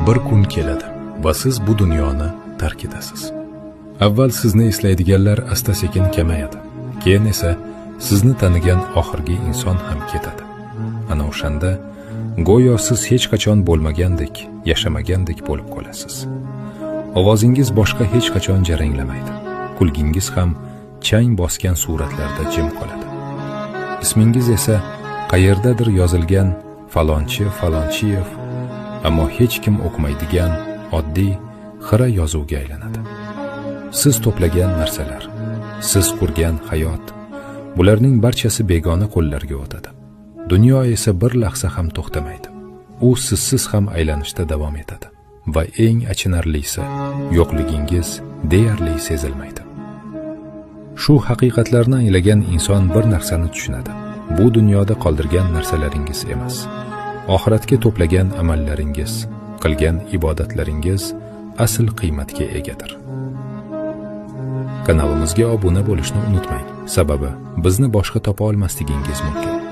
Bir kun keladi va siz bu dunyoni tark etasiz. Avval sizni eslaydiganlar asta-sekin kamayadi. Keyin esa sizni tanigan oxirgi inson ham ketadi. Ana o'shanda go'yo siz hech qachon bo'lmagandek, yashamagandek bo'lib qolasiz. Ovozingiz boshqa hech qachon jaranglamaydi. Kulgingiz ham chang bosgan suratlarda jim qoladi. Ismingiz esa qayerdadir yozilgan falonchi falonchiyev, ammo hech kim o'qimaydigan oddiy xira yozuvga aylanadi. Siz to'plagan narsalar, siz qurgan hayot, bularning barchasi begona qo'llarga o'tadi. Dunyo esa bir lahza ham to'xtamaydi. U sizsiz ham aylanishda davom etadi va eng achinarlisi, yo'qligingiz deyarli sezilmaydi. Shu haqiqatlarni anglagan inson bir narsani tushunadi. Bu dunyoda qoldirgan narsalaringiz emas, oxiratga to'plagan amallaringiz, qilgan ibodatlaringiz asl qiymatga egadir. Kanalimizga obuna bo'lishni unutmang. Sababi bizni boshqa topa olmasligingiz mumkin.